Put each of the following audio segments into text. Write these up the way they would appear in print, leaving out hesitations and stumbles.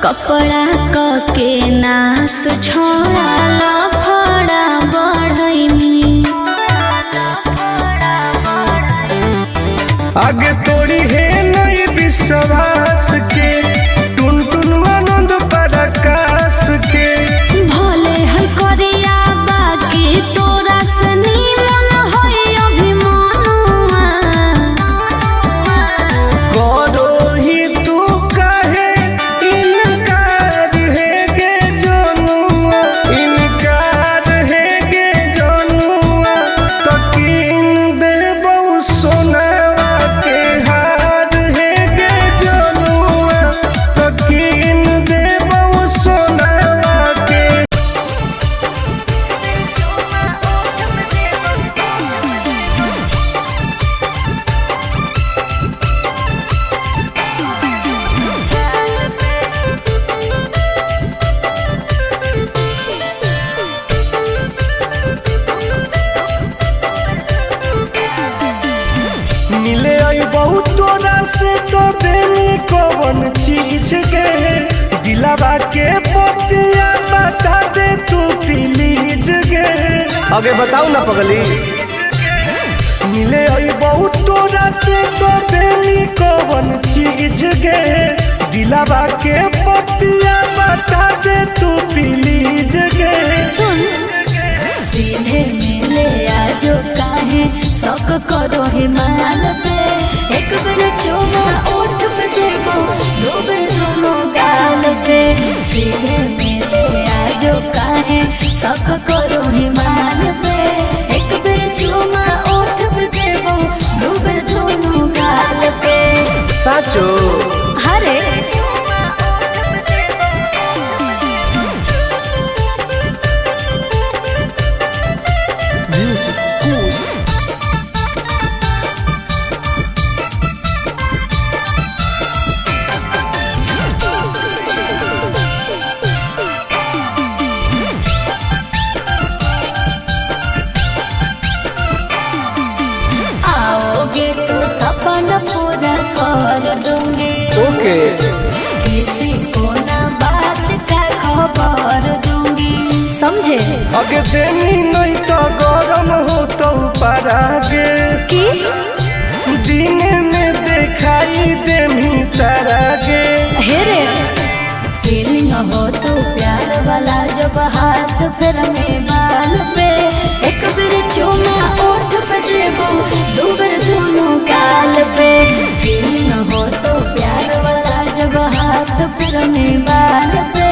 कपड़ा क के नास छोड़ा लफड़ा बढ़ैनी। आगे तोड़ी है नहीं विश्वास के, टुन टुन आनंद पराकाश के। भोले है करिया बाकी तोरा से नीमन है अभिमानुआ। करो ही तू काहे इनकार है गे जनुआ, इनकार है गे जनुआ, तो कीन देबौ सोनावा के हार है गे जनुआ, तो कीन देबौ सोनावा के। मिले आई बहुत तोरा से तो देनी कवन चीज के, दिलावा के पतिया बता दे तू प्लीज गे। आगे बताओ ना पगली। मिले आई बहुत तोरा से तो देनी कवन चीज गे, दिलावा के पतिया बता दे तू प्लीज गे। सुन सीधे मिले आजो काहे शौक करो हिमाल पे, एक बेर चुमा ओठ पे देबो दो बेर दोनों गाल पे। सीधे मिले आजो काहे शौक करो हिमाल पे, एक बेर चुमा ओठ पे देबो दो बेर दोनों गाल पे। साचो। हरे आओगे तो सपना पूरा कर दूंगी, ओके। किसी को ना बात का खबर दूंगी, समझे? अगे देनी नहीं तो गरम हो तो परागे, कि दिन में दिखाई देनी तारागे। हे रे फीलिंग हो तो प्यार वाला जब हाथ फिर में बाल पे, एक बेर चूमा ओठ पे देबो दो बेर दोनों गाल पे। फीलिंग हो तो प्यार वाला जब हाथ फिर में बाल पे,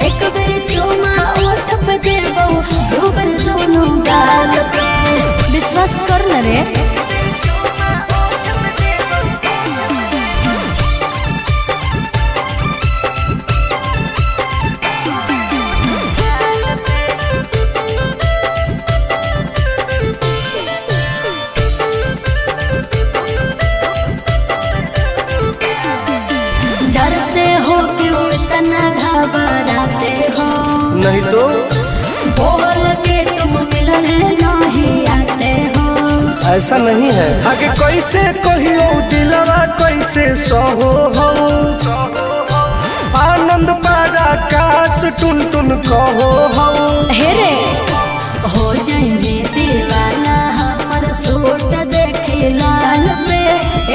एक बेर चूमा ओठ पे देबो दो बेर दोनों गाल पे। विश्वास कर न रे। डरते हो क्यों इतना घबराते हो? नहीं तो बोल के तुम मिलने नहीं आते हो। ऐसा नहीं है। आगे कैसे कहियो दिलवा कैसे सहो हो, आनंद पराकाश टुन टुन कहो हो। हे रे हो जाएंगे दीवाना हमर सूट देखे लाल पे,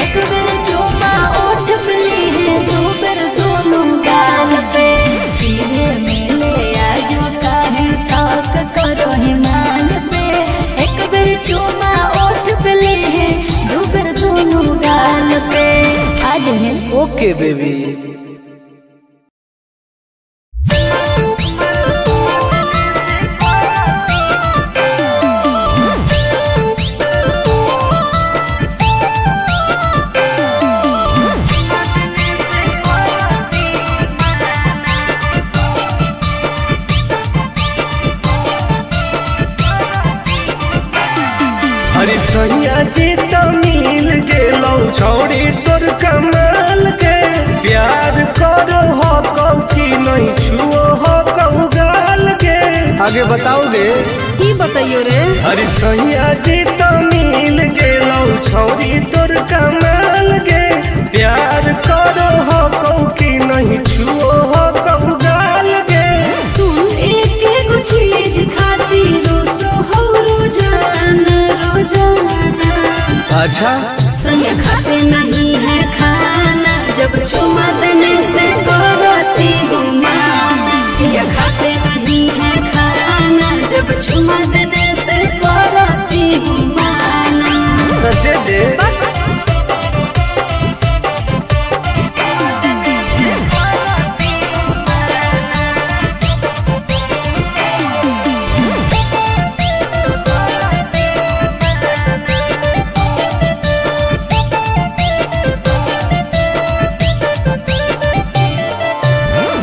एक बेर चूमा ओठ पे ली है दो बेर दोनों गाल पे। सीधे मिले आजो काहे शौक करो हिमाल पे, एक बेर चूमा ओठ पे ली है दो बेर दोनों गाल पे। आज है ओके बेबी। अरे सैया जी तो मिल गेलौ छौड़ी तोर कमाल के, प्यार करो हो कौ की नहीं छुओ हो कौ गाल के। आगे बताओगे? की बताइयो रे। अरे सैया जी तो मिल गेलौ छौड़ी तोर कमाल के, प्यार करो हो कौ की नहीं छुओ हो अच्छा। संग खाते नहीं है खाना जब चुमा देने से करती हूँ माना। पिया खाते नहीं है खाना जब चुमा देने से करती हूँ माना। तो दे दे।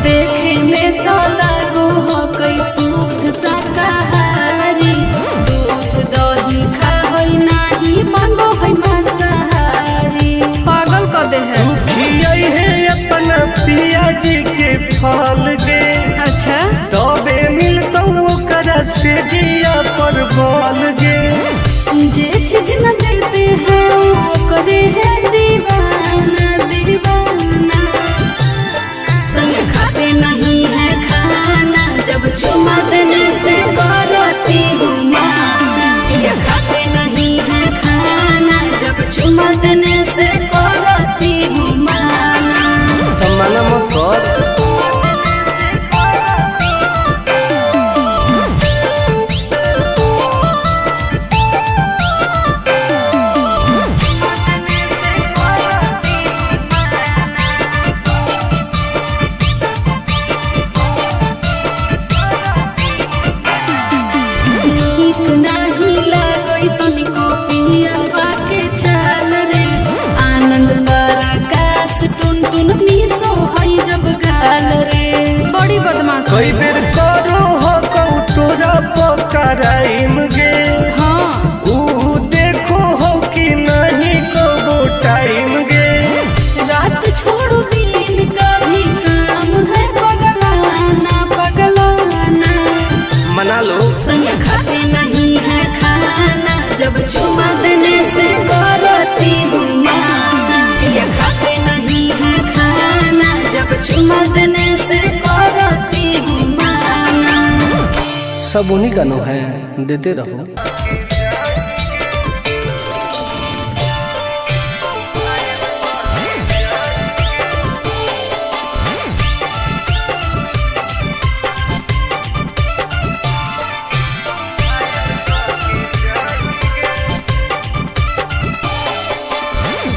देखे में तो लागो हो कई शुद्ध शाकाहारी, दूध दही खा होई नाही मांगो है मांसाहारी। पागल कर दे है। तू खियाई है अपना पिया जी के फल गे। अच्छा। तबे मिलतौ ओकरा से जिया पर बल गे। जे चीज न देते हैं वो करे है दीवाना दीवाना। संग खाते नहीं है खाना जब चुमा देने से करती हूँ माना। पिया खाते नहीं है खाना जब चुमा देने से करती हूँ माना। तो मना मत कर। नीक नाही लागई तनिको पिया के चाल रे। आनंद पराकाश टुन टुन मिसो हई जब गाल रे। बड़ी बदमाश। कई बेर करो हो कहू तोरा पकड़ाइम गे। हाँ। ऊ देखो हो कि नहीं कबो टाइम गे। रात छोड़ो दिन का भी काम है पगलाना पगलाना। मना लो। संग खाते नहीं है खाना जब चुमा देने से करती हूँ माना। पिया खाते नहीं है खाना जब चुमा देने से करती हूँ माना। सब उन्हीं का नो है, देते रहो।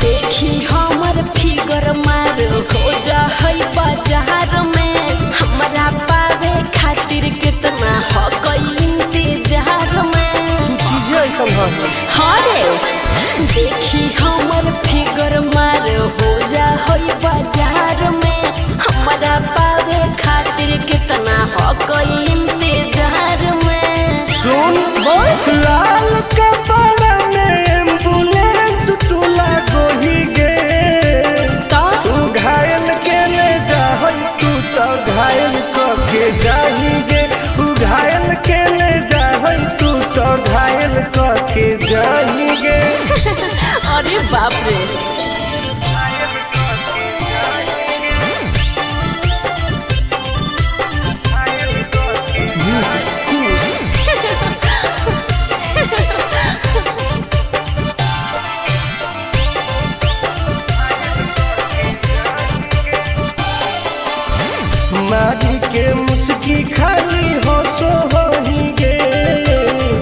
देखी हमर फिगर मार हो जा है बाजार में, हमरा पावे खातिर कितना हो इंतजार में। चीजें ऐसा है। हाँ रे, देखी हमर फिगर मार हो जा है बाजार में, हमरा पावे खातिर कितना हो इंतजार में। सुन लाल कपड़ा में एम्बुलेंस तू लागोही गे। तो तू घायल के ले जाहई तू तो घायल क के जाही गे। तू घायल के ले जाहई तू तो घायल क के जाही गे। अरे बाप रे। मारी के मुस्की खाली हो सो होही गे।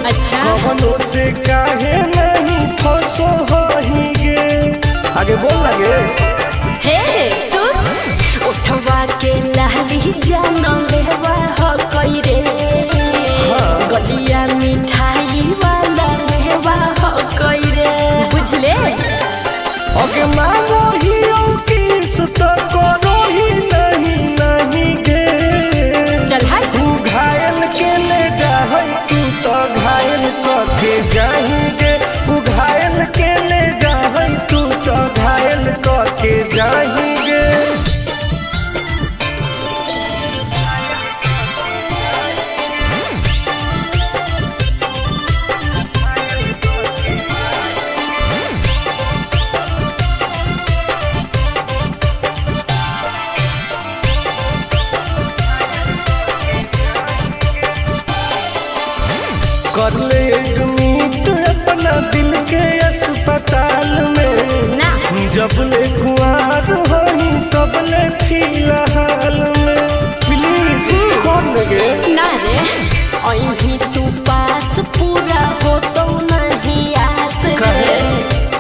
अच्छा। कवनो से काहे नहीं फसो होही गे। आगे बोल लगे। हे सुन, उठवा के लाली जानो लेवा हो कई रे, गलिया मिठाई वाला लेवा हो कई रे, बुझले। ओके मानो ही की सुत करो ही नहीं नहीं गे। चल हट। तू घायल के ले जाहई तू तो घायल क के जाही गे। तू घायल के ले जाहई तू तो घायल क के जाही गे। कर ले एडमिट अपना दिल के अस्पताल अस्पताल में। ना। जब ले कुआर होई तब ले फिलहाल में। प्लीज कौन लगे ना रे अही तू पास पूरा हो तो नहीं आस रे।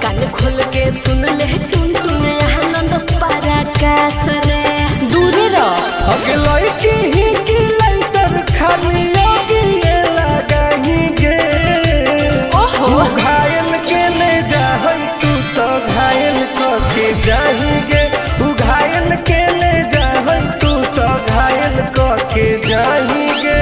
कान खोल के सुन ले टुन टुन आनंद पराकाश रे। दूरे रह। अगे लड़की ही की लाइटर खाली योगी ये लगाही गे। ओहो। घायल के ले जाहई तू तो घायल क के जाही गे। तू घायल के ले जाहई तू तो घायल क के जाही गे।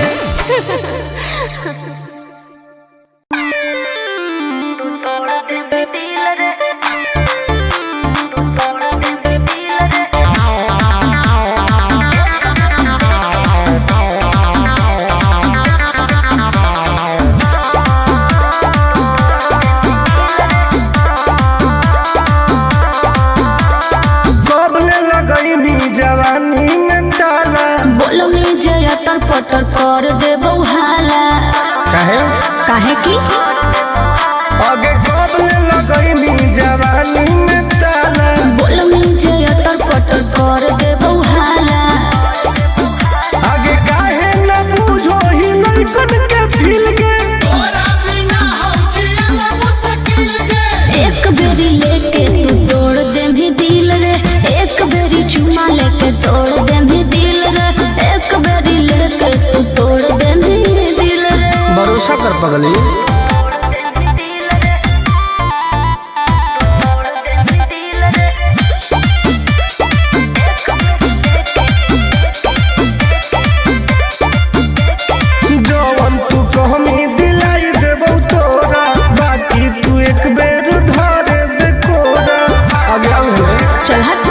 कबले लगैनी जवानी में ताला। बोलो में जय अटर पटर कर दे हाला। काहे? काहे की आगे कबले लगैनी जवानी में ताला। बोलो में जय अटर पटर कर दे हाला। आगे काहे न बूझो ही लड़कन के फील के। एक बेरी लेके तू तोड़ दे भी दिल रे। एक बेरी चुमा लेके तोड़ दे भी दिल रे। एक बेरी लेके तू तोड़ दे भी दिल रे। भरोसा कर पगली। जवन तू कहमी दिलाई देबौ तोरा, बाकी तू एक बेर धरे दे कोरा। आगे आओ रे। चल हट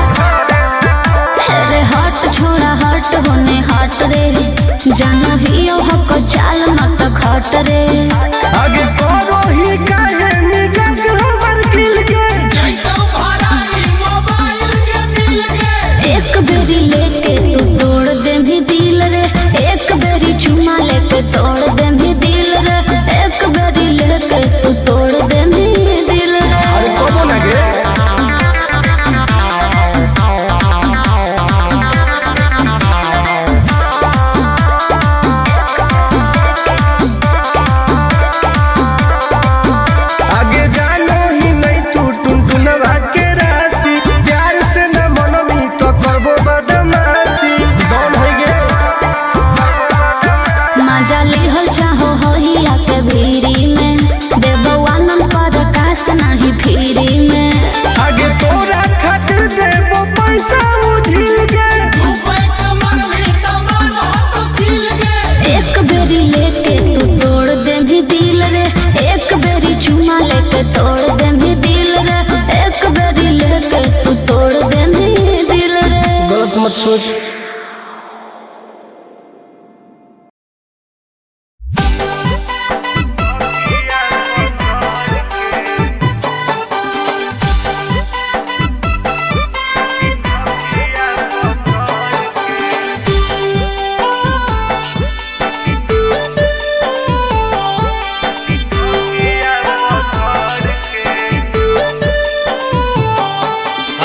अरे हट छोड़ा हट होने हट रे। जानो ही ओ हक चाल मत खट रे। आगे करो ही काहे मिजाज हमर खिल के। एक बेरी लेके तू तोड़ दे भी दिल रे। एक बेरी चुमा लेके तोड़ दे भी दिल रे। एक बेरी लेके तू तोड़ दे भी दिल रे। अरे कबो ना गे। आगे जानो ही नहीं तू टुनटुनवा के राशि। प्यार से न मनमी तो करबो बदमाशी। कौन है गे? मजा लिहल चाहो होहिया के भीरी में। देबो आनंद पर कास नहीं फिरी में। आगे तोरा खातिर देबो पैसा उझिल के। एक बेरी लेके तू तोड़ दे भी दिल रे। एक बेरी चुमा लेके तोड़ दे भी दिल रे। एक बेरी लेके तू तोड़ दे भी दिल रे। गलत मत सोच।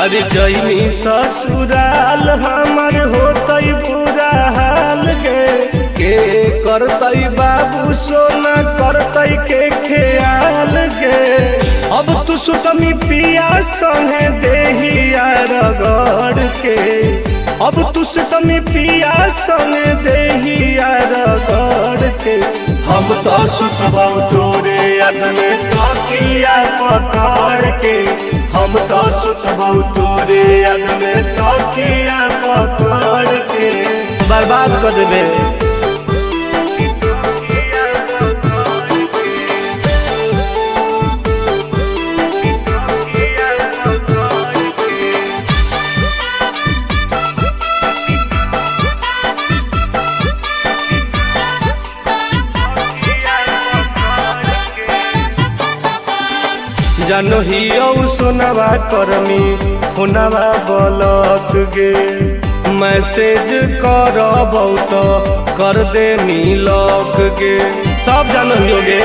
अरे जैनी ससुराल हमर होतई बुरा हाल गे। के करतई बाबू सोना करतई के ख्याल गे। अब तू सुतमी पिया संगे देहिया रगड़ के। अब तू सुतमी पिया संगे देहिया रगड़ के। हम तो सुतबौ तोरे याद में तकिया पकड़ के। हम तो सुतबौ तोरे याद में तकिया पकड़ के। बर्बाद कर देबे। जानो ही औ सोनवा करमी होनवा बलक गे। मैसेज करबौ तो कर दे मिलक गे। सब जानो ही गे।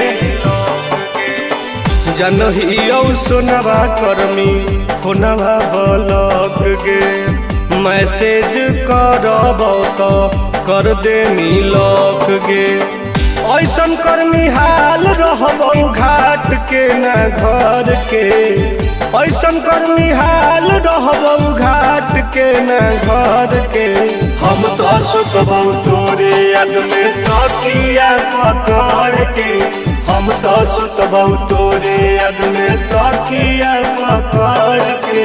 जनही औ सोनवा करमी फोनवा बलक गे। मैसेज करब त कर देनी लॉक गे। ऐसन करमी हाल रहबौ घाट के ना घर के। ऐसन करमी हाल रहबौ घाट के ना घर के। हम तो सुतबौ तोरे याद में तकिया पकड़ के। हम तो सुतबौ तोरे याद में तकिया पकड़ के।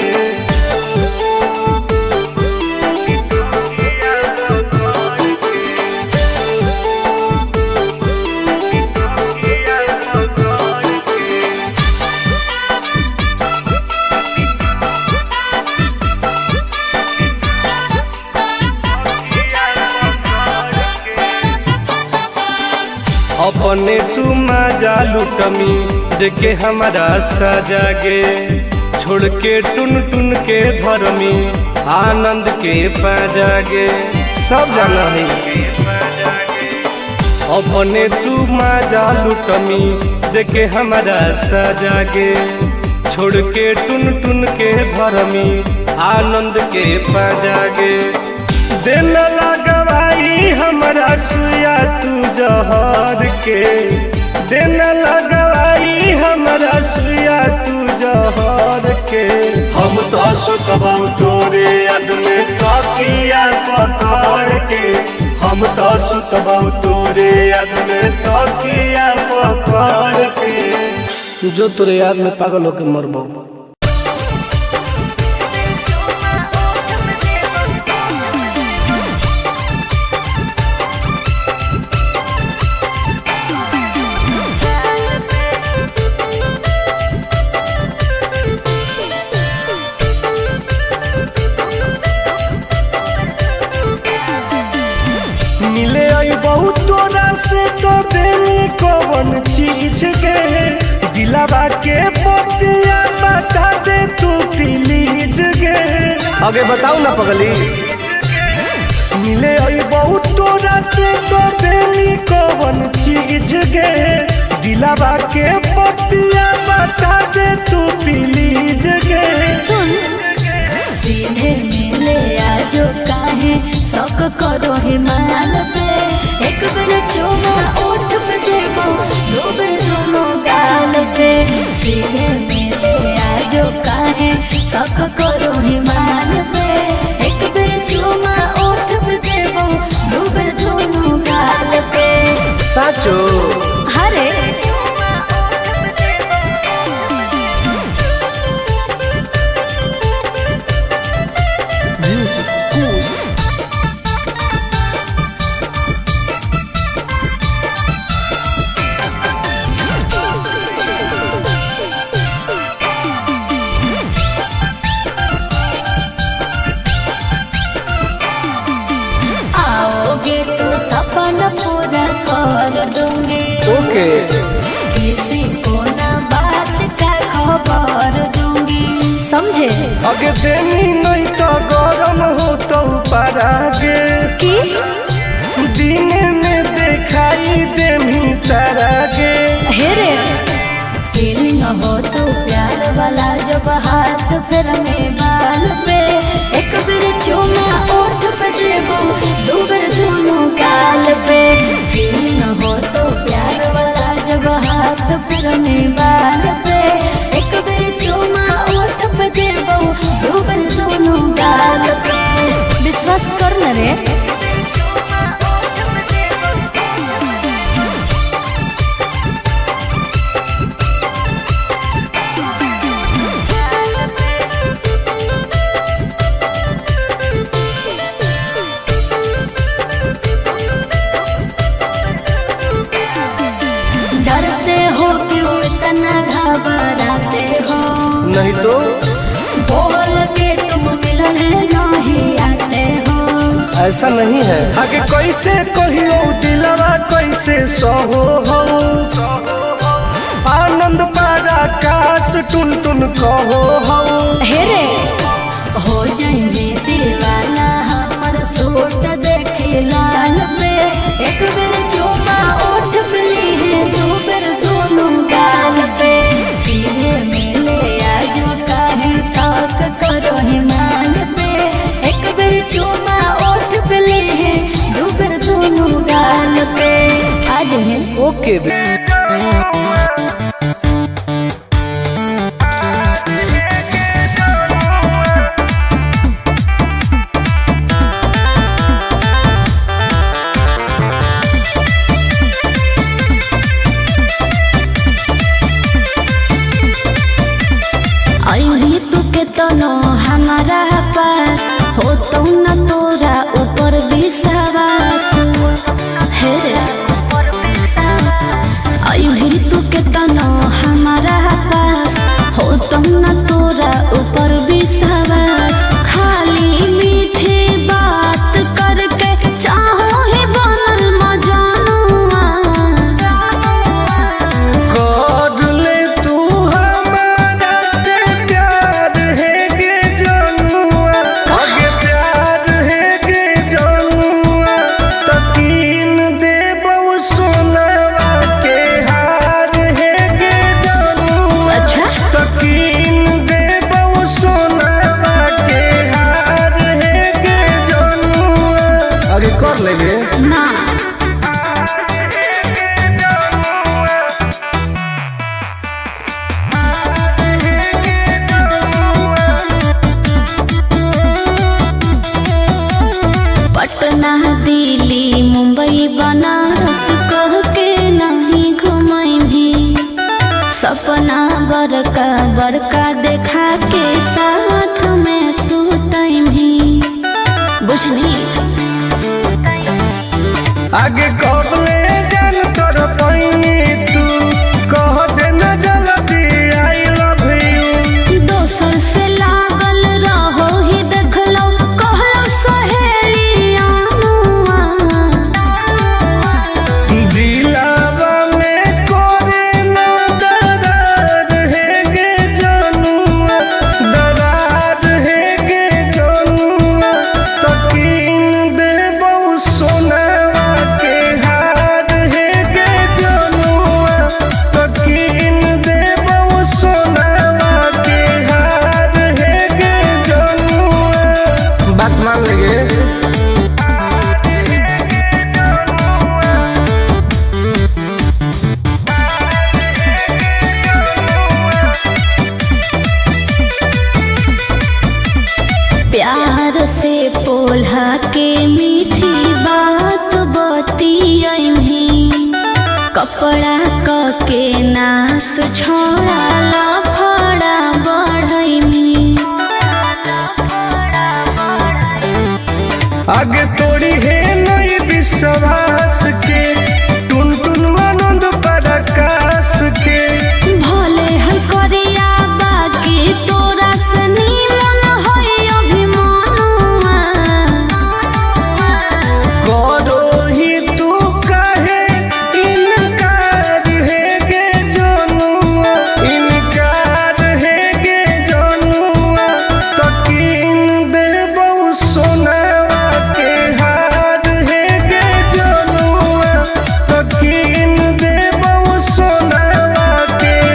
अपने तू मजा लुटमी देखे हमारा सजा गे। छोड़ के टुन टुन के धर्मी आनंद के पाजा गे। सब जाना है। अपने तू मजा लुटमी देखे हमारा सजा गे। छोड़ के टुन टुन के धर्मी आनंद के पाजा गे। दिन लगवाई हमरा सुया तू जहर के। दिन लगवाई हमरा सुया तू जहर के। हम तो सुतबौ तोरे याद में तकिया पकड़ के। हम तो सुतबौ तोरे याद में तकिया पकड़ के। जो तोरे याद में पागल होके मरबो। मिले आई बहुत तोरा से तो देनी कवन चीज के। दिलावा के पतिया बता दे तू प्लीज गे। आगे बताओ ना पगली। मिले आई बहुत तोरा से तो देनी कवन चीज गे। दिलावा के पतिया बता दे तू प्लीज गे। सुन सीधे मिले आजो काहे शौक करो हिमाल पे। एक बेर चुमा ओठ पे देबो दो बेर दोनों गाल पे। सीधे मिले आजो काहे शौक करो हिमाल पे। एक बेर चुमा ओठ पे देबो दो बेर दोनों गाल पे। साचो हरे आओगे तो सपना पूरा कर दूंगी। ओके किसी को ना बात का खबर दूंगी। समझे अगे देनी नहीं तो गरम हो तो परागे। की दिन में दिखाई देमी तारागे। हे रे फीलिंग हो तो प्यार वाला जब हाथ फिर में बाल पे। एक बेर चुमा ओठ पे देबो दो बेर दोनों गाल पे। फीलिंग हो तो प्यार वाला जब हाथ फिर में बाल पे। एक बेर चुमा ओठ पे देबो दो बेर दोनों गाल पे। विश्वास कर न रे। डरते हो क्यों इतना घबराते हो? नहीं तो बोल के तुम मिलने नहीं आते हो। ऐसा नहीं है। आगे कैसे कहियो दिलवा कैसे सहो हो। आनंद पारा काश टुन टुन कहो हो। हे रे हो जाएंगे दीवाना हमर सूट देखे लाल पे। एक बेर चुमा ओठ पे ली है दो बेर दोनों गाल पे। सीधे ओके। अभी तू के तनो हमारा पास हो तो न तोरा ऊपर विश्वास हे रे। अभी तू के तनो हमारा पास हो तो न तोरा ऊपर विश्वास। खाली मीठी बात करके चाहो ही बनल मजानुआ। कर ले तू हमारा से प्यार है गे जनुआ, आगे प्यार है गे जनुआ, तकीन देबौ सोनावा के हार है गे जनुआ। अच्छा। तकीन देबौ सोनावा के हार है गे जनुआ। आगे कर लेंगे। ना पटना दिल्ली मुंबई बनारस कह के नहीं घुमाई, सपना बड़का बड़का देखा के साथ में सुतई। बुझली आगे कबले जान तर पैनी तू कह देना जल्दी I love you. दोसर से लागल रहो ही देखलो कहलो सहेलिया मुआ। दिलावा में करे ना दरार है गे जनुआ, दरार है गे जनुआ, तकीन देबौ सोनावा के हार है गे जनुआ, तकीन देबौ सोनावा के हार है गे जनुआ। बात मान लेंगे। प्यार से पोल्हा के मीठी बात बतियही, कपड़ा क के नास छोड़ा लफड़ा बढ़ैनी। आगे तोड़ी है नहीं विश्वास के,